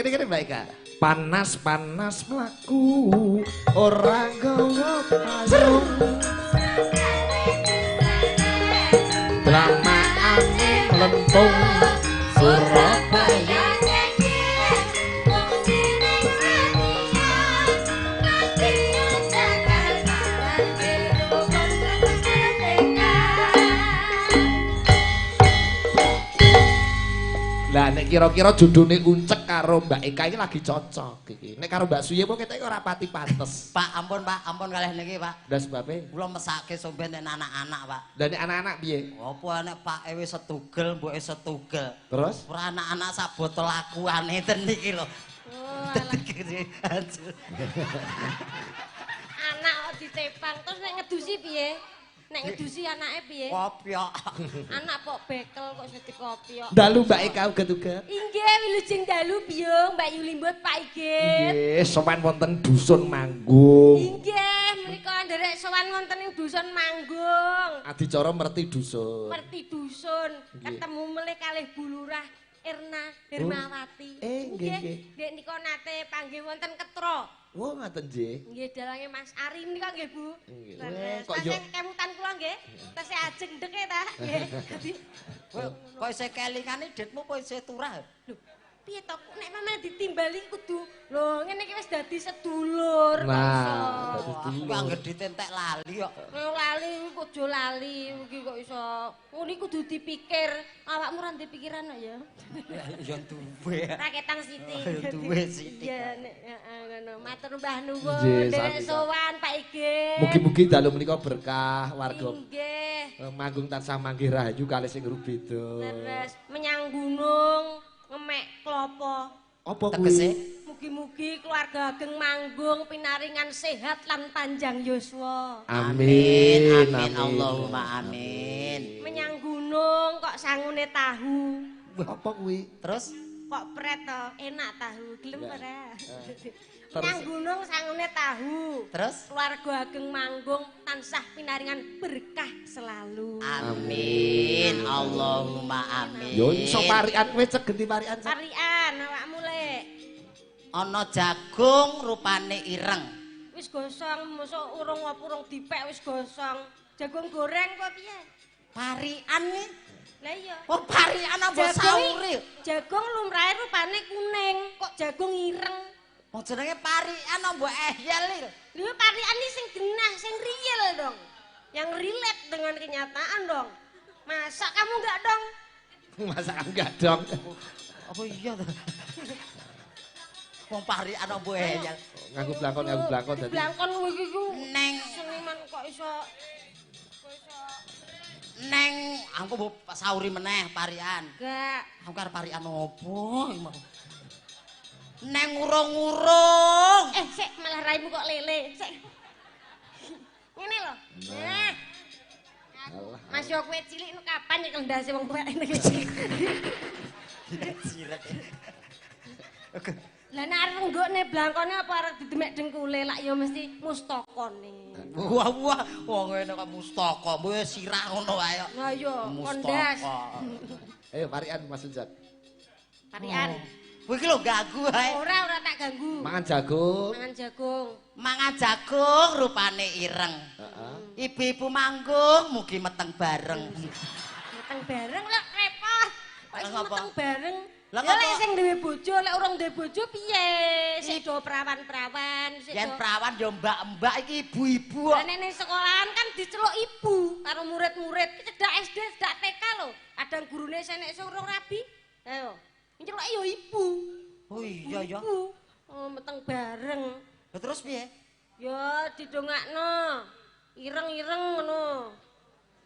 Kene-kene Mbak Eka. Panas-panas mlaku ora nggawa payung. Dramaane mlentung Surabaya. Lah nek kira-kira judune Uncek karo Mbak Eka iki lagi cocok iki. Nek karo Mbak Suye kok ketoke ora pati pantes. Pak, ampun Pak, ampun kalih niki Pak. Lah sebabe? Kula mesake somben nek anak-anak Pak. Lah nek anak-anak piye? Apa nek pake wis setugel, mboke setugel. Terus? Ora anak-anak sak botol akuane ten niki lho. Oh, anak kok ditepang terus nek ngedusi piye? Nek ngedusi anake piye? Kopyok. Anak kok bekel kok dadi kopyok. Dalu Mbak Eka uget-uget. Inggih, wilujeng dalu Biyung, Mbak Yulimbut, Pak Igit. Nggih, sowan wonten dusun Manggung. Inggih, menika nderek sowan wonten ing dusun Manggung. Adicara merti dusun. Merti dusun, ketemu melih kalih Bu Lurah Erna Hermawati. Nggih, nggih. Ndek nika nate panggih wonten Ketro. Wah, ngaten nggih. Nggih, dalange Mas Ari menika nggih, Bu. Nggih. Kok yo kemutan kula nggih. Tesih ajeng ndeke ta, nggih. Dadi kok isih kelingane ditmu kok isih turah. Lho, piye to nek mamane ditimbali kudu. Lho, ngene iki wis dadi sedulur kok iso. Nah, dadi sedulur. Aku anggere ditentek lali kok. Nek lali kuwi aja lali iki kok iso. Ngene kudu dipikir. Awakmu ora ndek pikiran kok ya. Ya duwe. Raketang sithik. Ya duwe sithik. Iya nek heeh ngono. Matur mbah nuwun. Nderek sowan Pak Igit. Mugi-mugi dalu menika berkah warga. Nggih. Manggung tansah manggih rahayu kalih sing rubeda. Leres menyang gunung ngemek klopo. Apa kuwi? Mugi-mugi keluarga ageng Manggung pinaringan sehat lan panjang yuswa. Amin. Amin, amin. Allahumma amin. Menyang gunung kok sangune tahu. Apa kuwi? Terus kok pret to, enak tahu, gelem ora? Menyang gunung sangune tahu. Terus keluarga ageng Manggung tansah pinaringan berkah selalu. Amin. Allahumma amin. Yo iso parikan kowe cek genti parikan. Parikan awakmu lek. Ana jagung rupane ireng. Wis gosong, mosok urung apa urung dipek wis gosong. Jagung goreng apa piye? Parikan iki. Lah iya. Oh, parikan apa sauri? Jagung lumrahe rupane kuning, kok jagung ireng. Wong jenenge parikan apa mbok eyel iki? Lho parikan iki sing genah, sing real dong. Yang relate dengan kenyataan dong. Masa kamu enggak dong? Masa kamu enggak dong? Apa iya to? Wong parikan apa mbok eyel? Nganggo blangkon, nganggo blangkon dadi. Blangkon kowe iki ku neng seniman kok iso neng aku mbok sauri meneh parikan. Enggak. Aku arep parikan opo iki mau. Neng urung-urung. Sik malah raimu kok lele. Sik. Ngene lho. Nah. Mas yo kowe cilik nu kapan nyekel ndase wong tuwek ngene iki. Jiret. Lah nek arep nggokne blangkone apa arep didemek dengkule lak ya mesti mustakane. Wah wah wong ngene kok mustaka, mbok sirah ngono wae kok. Lah iya, kondas. Ayo parikan Mas Unjak. Parikan. Kowe iki lho ganggu ae. Ora, ora tak ganggu. Mangan jagung. Mangan jagung. Mangan jagung rupane ireng. Heeh. Ibu-ibu manggung mugi meteng bareng. Meteng bareng lho repot. Kok iso meteng bareng? Lah ya lek sing duwe bojo, lek urung duwe bojo piye? Sik do perawan-perawan, sik yen perawan ya mbak-mbak iki ibu-ibu kok. Lah nek ning sekolahan kan diceluk ibu karo murid-murid. Iki cedak SD, cedak TK lho. Kadang gurune senek sing urung rabi. Ayo. Nyeluke ya ibu. Oh iya ya. Ibu. Oh meteng bareng. Lah terus piye? Ya didongakno. Ireng-ireng ngono.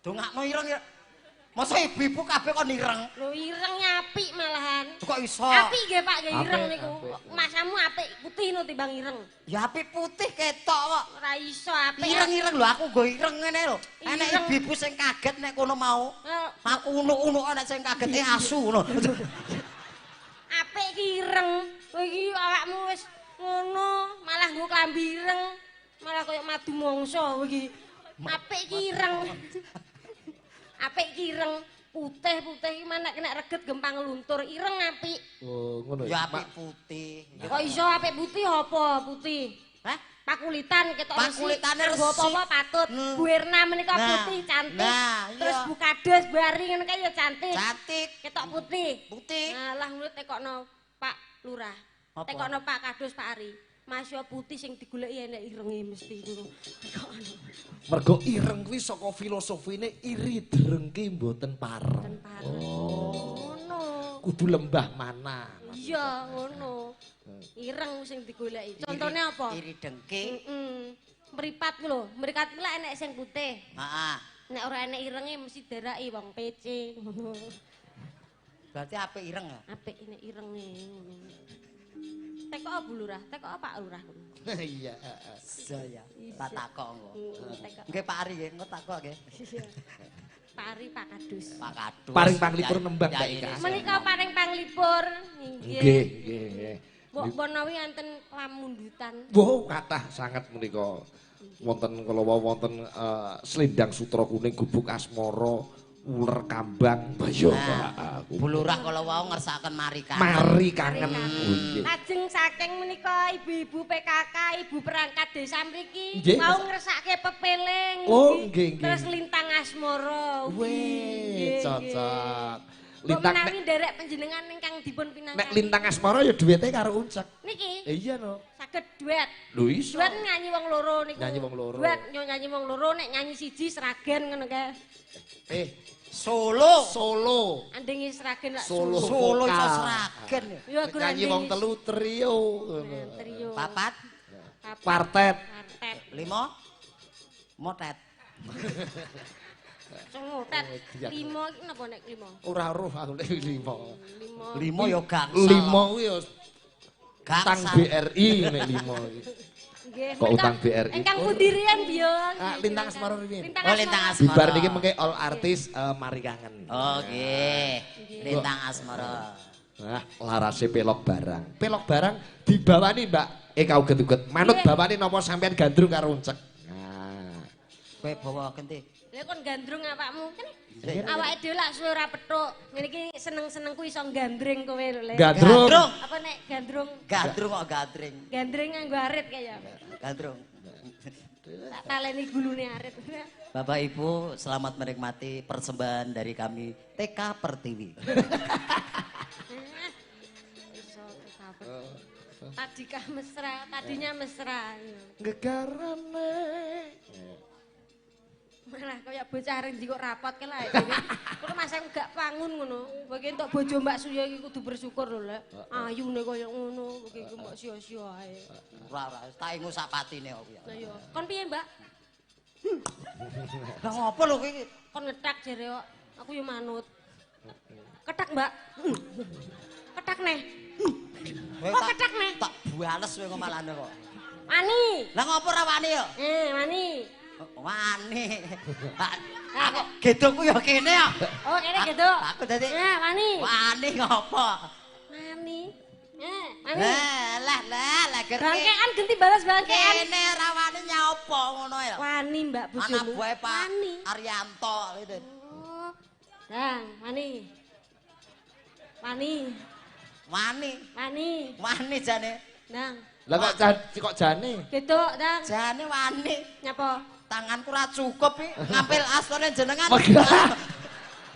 Dongakno ireng. Masa ibu-ibu kabeh kon ireng? Lho ireng apik malahan. Kok iso? Apik nggih Pak, nggih ireng niku. Masamu apik putih no timbang ireng. Ya apik putih ketok kok. Ora iso apik. Ireng-ireng lho aku nggo ireng ngene lho. Enek ibu-ibu sing kaget nek kono mau. Aku unuk-unuk nek sing kaget asu ngono. Apik ki ireng. Kowe iki awakmu wis ngono, malah nggo klambi ireng. Malah koyo madu mangsa kowe iki. Apik ki ireng. Apik ki ireng. Putih-putih iki nek kena reget gampang luntur, ireng apik. Oh, ngono ya. Ya apik putih. Kok iso apik putih apa putih? Hah? Pakulitan ketok resik. Pakulitane resik. Apa-apa patut. Bu Erna menika putih cantik. Nah, terus Bu Kades Bu Ari ngono kae ya cantik. Cantik. Ketok putih. Putih. Nah, lah ngono tekokno Pak Lurah. Tekokno Pak Kadus Pak Ari. Mas yo putih sing digoleki enek irenge mesti ngono. Tekokno. Mergo ireng kuwi saka filosofine iri drengki mboten pareng. Oh. Ngono. Kudu lembah mana. Iya, ngono. Ireng sing digoleki. Contone apa? Iri dengki. Heeh. Mripat ku lho, mripat ku lak enek sing putih. Heeh. Nek ora enek irenge mesti daraki wong PC. Ngono. Berarti apik ireng ya? Apik enek irenge ngono. Tekok Bu Lurah, tekok Pak Lurah. Iya, heeh. Iya. Tak takok engko. Nggih Pak Ari nggih, engko takok nggih. Pak Ari Pak Kadus. Pak Kadus. Paring panglipur nembang Mbak Eka. Menika paring panglipur. Nggih. Nggih, nggih. Mbok menawi enten pamundutan. Wow, kathah sanget menika. Wonten kala wau wonten selendang sutra kuning gubuk asmara, uler kambang. Bayo aku. Bu Lurah kala wau ngersakaken mari kangen. Mari kangen. Lajeng saking menika ibu-ibu PKK, ibu perangkat desa mriki mau ngersake pepeling. Oh, nggih, nggih. Terus lintang asmara. Weh, cocok. Lintang menawi nderek panjenengan ingkang dipun pinangkani. Nek lintang asmara ya duwete karo Uncek. Niki. Iya no. Saged duet. Lho iso. Duet nyanyi wong loro niku. Nyanyi wong loro. Duet nyanyi wong loro nek nyanyi siji Sragen ngono kae. Solo. Solo. Andingi Sragen lak Solo. Solo iso Sragen. Ya nyanyi wong telu trio. Trio. Papat. Partet. Partet. Lima. Motet. Motet. Lima iki napa nek lima? Ora roh aku nek lima. Lima ya gangsal. Lima kuwi ya utang BRI nek lima iki. Nggih. Kok utang BRI? Ingkang pundi riyen, Biyo? Lintang Asmara riyen. Oh, Lintang Asmara. Bibar niki mengke all artis mari kangen. Oh, nggih. Lintang Asmara. Nah, larase pelok barang. Pelok barang dibawani, Mbak. Eka uget-uget. Manut bawane napa sampean gandrung karo Uncek. Nah. Kowe bawa genti. Lha kon gandrung awakmu. Kene. Awake dhewe lak suwe ora petuk. Ngene iki seneng-senengku iso gandring kowe lho, Le. Gandrung. Apa nek gandrung? Gandrung kok gandring. Gandring nganggo arit kaya. Gandrung. Tak taleni gulune arit. Bapak Ibu, selamat menikmati persembahan dari kami TK Pertiwi. Iso tadikah mesra, tadinya mesra. Gegarane. Malah kaya bocah areng kok rapot ke lah. Kulo mas aku gak pangun ngono. Kowe iki entuk bojo Mbak Suyo iki kudu bersyukur lho, Lek. Ayune kaya ngono, kowe iki mbok sia-sia ae. Ora ora, tak ingu sak patine kok ya. Lah iya. Kon piye, Mbak? Lah ngopo lho kowe iki? Kon ngetak jere kok. Aku yo manut. Ketak, Mbak. Ketak neh. Kok ketak neh? Tak bales kowe kok malane kok. Wani. Lah ngopo ora wani yo? Wani. Wani. Aku gedhokku ya kene ya. Oh, kene gedhok. Aku dadi. Wani. Wani ngopo? Wani. Wani. Lah lah lah bangkean genti balas bangkean. Kene ora wani nyaopo ngono ya. Wani Mbak bojomu. Anak buahe Pak Arianto gitu. Oh. Dang, wani. Wani. Wani. Wani. Wani jane. Dang. Lah kok jane? Gedhok, Dang. Jane wani. Nyapa? Tanganku ora cukup iki ngampil astone jenengan.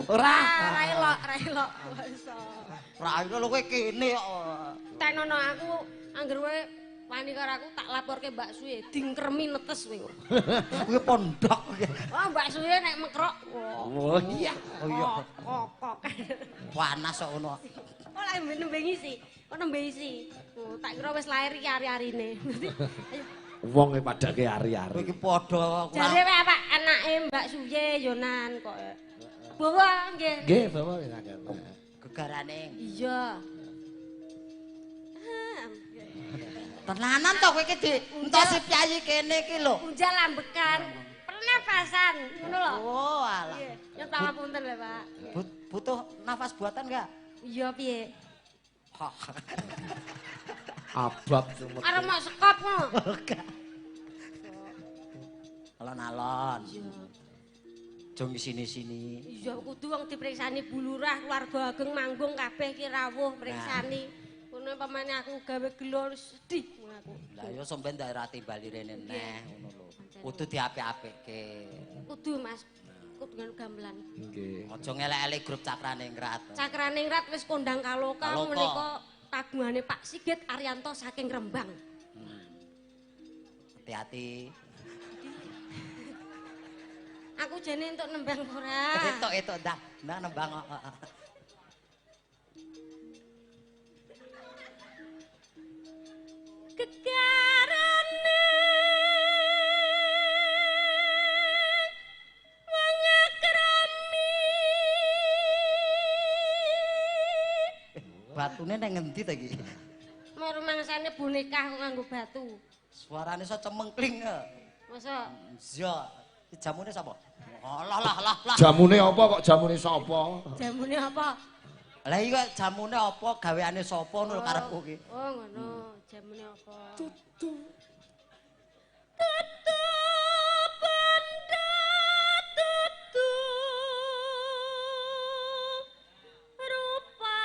Ora. Ora elok, ora elok. Kok iso. Ora elok lho kowe kene kok. Tenono aku angger kowe wani karo aku tak laporke Mbak Suye, dingkremi netes kowe. Kuwi pondok. Oh, Mbak Suye nek mekrok. Oh iya. Oh iya. Kok. Panas kok ngono. Oh lek nembe ngisi. Kok nembe isi. Oh, tak kira wis lair iki ari-arine. Ayo. Wong e padake ari-ari. Kowe iki padha jare apa anake Mbak Suye yonan kok. Bawa nggih. Nggih, bawa saged. Gegarane. Iya. Tenanan to kowe iki dientosi piyayi kene iki lho. Unjal ambekan, pernafasan ngono lho. Oh, alah. Ya pangapunten lho, Pak. Butuh nafas buatan enggak? Iya, piye? Abab sumet. Arep mok sekop ngono. Alon-alon. Aja ngisini-sini. Iya kudu wong dipriksani Bu Lurah, keluarga ageng manggung kabeh ki rawuh mriksani. Ngono pamane aku gawe gelo sedih aku. Lah ya sampeyan ndak ra timbali rene neh ngono lho. Kudu diapik-apikke. Kudu Mas. Kudu nganu gamelan. Nggih. Aja ngelek-elek grup Cakraningrat. Cakraningrat wis kondang kaloka menika tagungane Pak Sigit Arianto saking Rembang. Hati-hati. Aku jane entuk nembang ora. Entuk ndak, ndak nembang kok. Gegarane wong akrami. Batune nang ngendi ta iki? Rumangsane boneka kok nganggo batu. Suarane iso cemengkling. Masa? Iya. Jamune sapa? Alah lah lah lah. Jamune apa kok jamune sapa? Jamune apa? Lah iki kok jamune apa gaweane sapa ngono karepku iki. Oh ngono, jamune apa? Tutu. Tutu benda tutu rupa.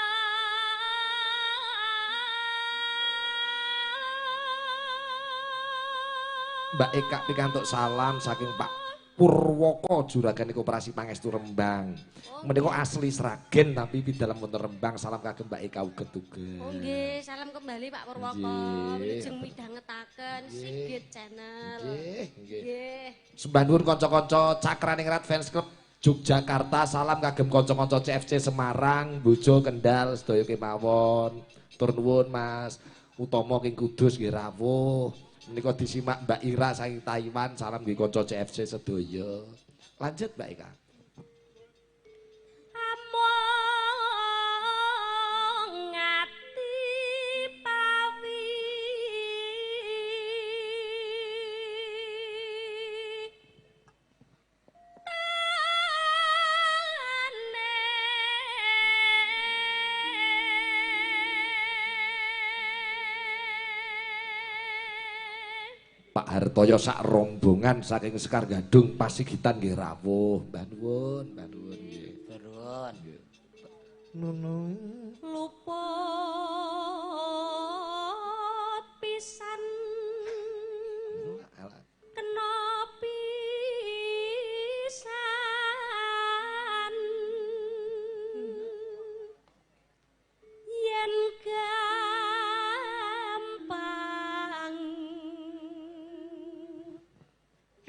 Mbak Eka pikantuk salam saking Pak Purwoko juragan Koperasi Pangestu Rembang. Menika asli Sragen tapi pidalem wonten Rembang. Salam kagem Mbak Eka uget-uget. Oh nggih, salam kembali Pak Purwoko. Wilujeng midhangetaken Sigit Channel. Nggih, nggih. Nggih. Sembah nuwun kanca-kanca Cakraningrat Fans Club Yogyakarta, salam kagem kanca-kanca CFC Semarang, Bojo Kendal sedaya kemawon. Tur nuwun Mas Utomo king Kudus nggih rawuh. Menika disimak Mbak Ira saking Taiwan, salam nggih kanca CFC sedaya. Lanjut Mbak Eka. Among ati pawi tane Pak Hartoyo sak rombongan saking Sekar Gadung Pasigitan nggih rawuh. Mbah nuwun, mbah nuwun nggih. Nuwun. Nunu luput pisan kena pisan yen gampang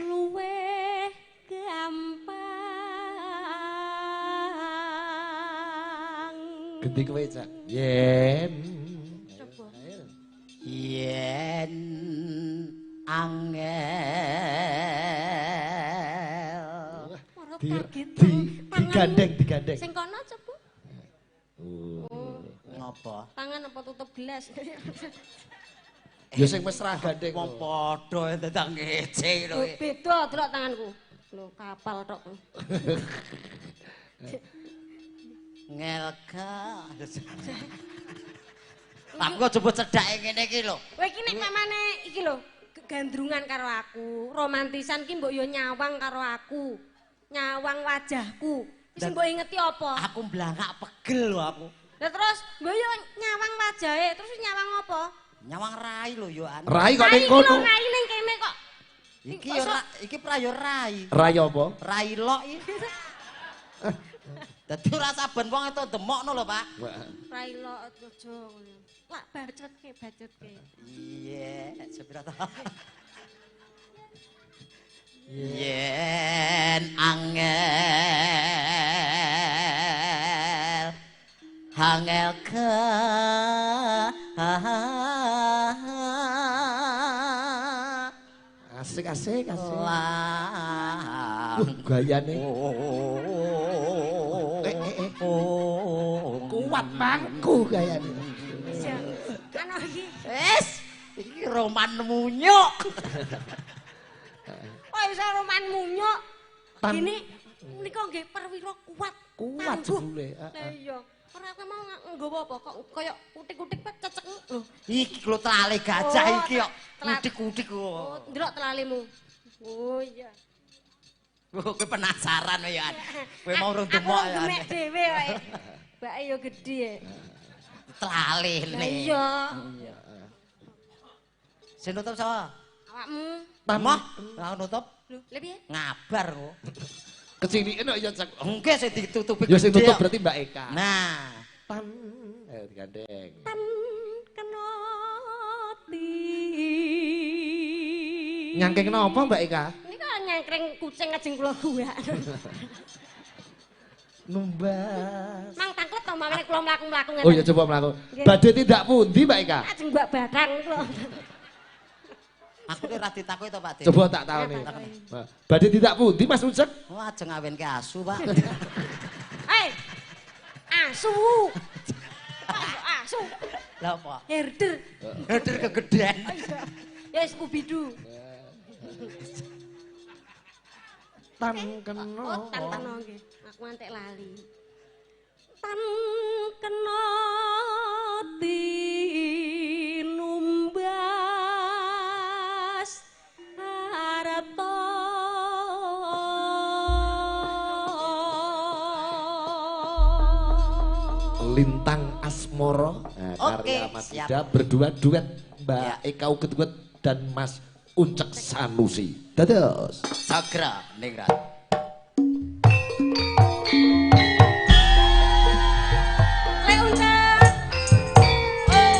luweh gampang. Ganti kowe, Cak. Yen coba. Yen angel. Digandeng, digandeng. Sing kono coba. Oh. Ngopo? Tangan apa tutup gelas? Ya sing mesra gandeng. Wong padha tetang ngece lho. Beda delok tanganku. Lho kapal tok. Ngelka. Aku kok coba cedhake ngene iki lho. Kowe iki nek pamane iki lho gandrungan karo aku, romantisan ki mbok yo nyawang karo aku. Nyawang wajahku. Wis mbok ingeti apa? Aku mblangak pegel lho aku. Lah terus mbok yo nyawang wajahe, terus nyawang apa? Nyawang rai lho yo anu. Rai kok ning kono. Rai ning kene kok. Iki yo iki pra yo rai. Rai apa? Rai lok iki. Dadi ora saben wong itu demokno lho, Pak. Rai lok aja ngono. Lak bacotke, bacotke. Iya, sepira ta. Yen angel angel ke asik asik asik. Lang. Gayane. Kuat mangku gayane. Ana iki. Wis, iki roman munyuk. Oh, iso roman munyuk. Gini menika nggih perwira kuat. Kuat jebule. Lah iya. Ora aku mau nggawa apa kok kaya kutik-kutik cecek lho. Iki lho telale gajah iki kok. Kutik-kutik kok. Oh, ndelok telalimu. Oh iya. Kowe penasaran ya. Kowe mau urung demok ya. Aku demek dhewe kok. Mbake yo gedhe. Tlalih ne. Iya. Iya. Sing nutup sapa? Awakmu. Moh, ora nutup. Lho, lha piye? Ngabar kok. Keciliken kok ya cek. Nggih sing ditutupi. Ya sing nutup berarti Mbak Eka. Nah, tan ayo digandeng. Tan kena ti. Nyangking napa Mbak Eka? Nika nyangkring kucing ajeng kula guwak. Numbas. Mang tangklet to mawon kula mlaku-mlaku ngeten. Oh ya coba mlaku. Badhe tindak pundi Mbak Eka? Ajeng mbak batang kula. Aku ora ditakoki to Pak. Coba tak tahu nih. Badhe tindak pundi Mas Ucek? Oh ajeng ngawinke asu, Pak. Hei. Asu. Asu. Lah apa? Herder. Herder kegedean. Ya wis kubidu. Tan kena. Oh, tan kena nggih. Aku antek lali. Tan kena tinumbas arta. Lintang Asmoro, nah, karya Mas Ida berdua duet Mbak Eka Uget-Uget dan Mas Uncek Sanusi. Dados. Sagra Ningrat. Le Uncek. Oh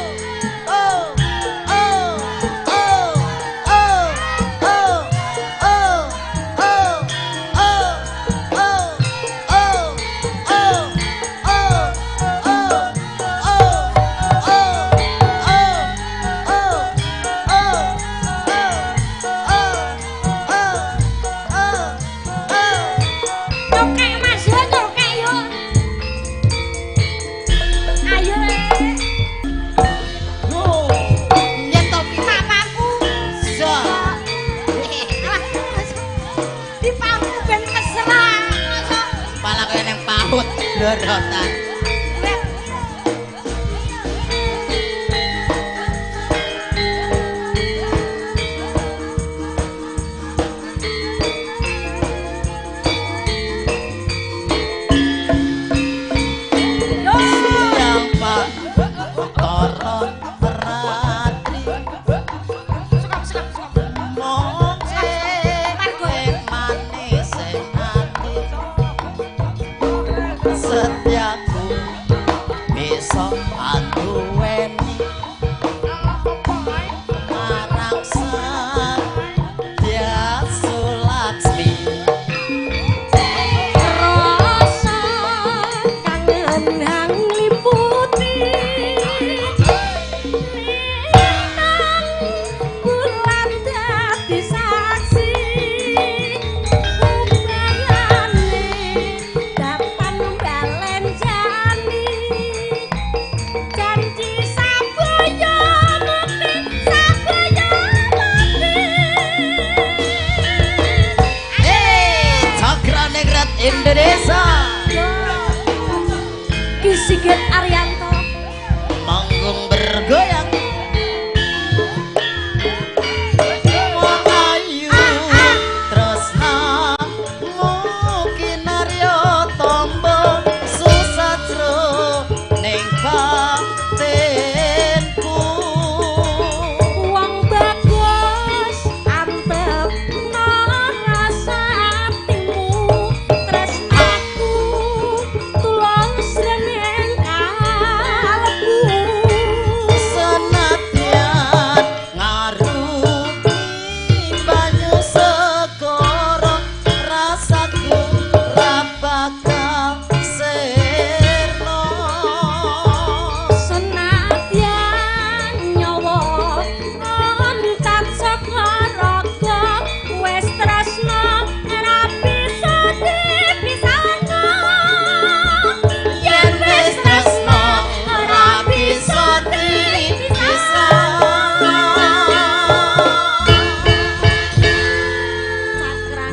oh oh oh oh oh oh oh oh oh oh oh oh oh oh oh oh oh. Nyokek Mas yo, nyokek yo. Ayo le. Yen to ki Tak pangku. So. Di pangku ben mesra. Pala kaya nang paut lorotan. Siang Pak Utara Ratri Sukap sukap sukap. mong ing manis sing ati setiaku bisa anduweni marang Satya Sulaksmi. Rasa kangen hang liputi lintang bulan dadi saksi upayane datan balen jani janji sabaya mati sabaya mati. Hey, Cakra Ningrat Indonesia. Ki Sigit Arianto. Manggung bergoyang. Wong ayu tresnamu kinarya tombo susajro ning batinku. Wong bagus antep rasa atimu tresnaku tulus reng kalbu. Senadyan ngarungi banyu segara rasaku ra bakal sirna. Senadyan nyawa oncat saka raga wis tresna ora bisa dipisahno. Yen wis tresna ora bisa dipisahno.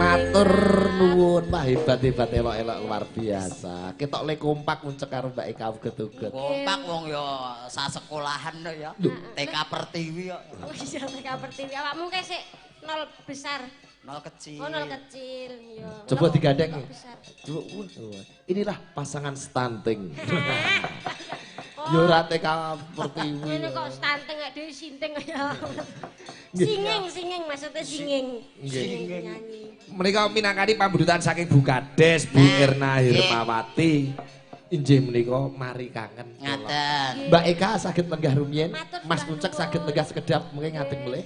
Matur nuwun, Pak, hebat-hebat elok-elok luar biasa. Ketok le kompak Uncek karo Mbak Eka Uget-Uget. Kompak wong ya sasekolahan ya. TK Pertiwi kok. Oh iya TK Pertiwi awakmu kae sik nol besar. Nol kecil. Oh, nol kecil, iya. Coba digandeng. Kok besar. Coba, wah, inilah pasangan stunting. Oh. Yo ora TK Pertiwi. Ngene kok stunting gak dhewe sinting ya. Singing, singing maksudnya singing. Nggih. Singing nyanyi. Menika minangkani pambudutan saking Bu Kades, Bu Nah, Erna nggih. Hermawati. Injih menika mari kangen. Ngaten. Mbak Eka saged lenggah rumiyin, Matur Mas sembah Puncak nuwun. saged lenggah sekedap mungkin ngadeg melih.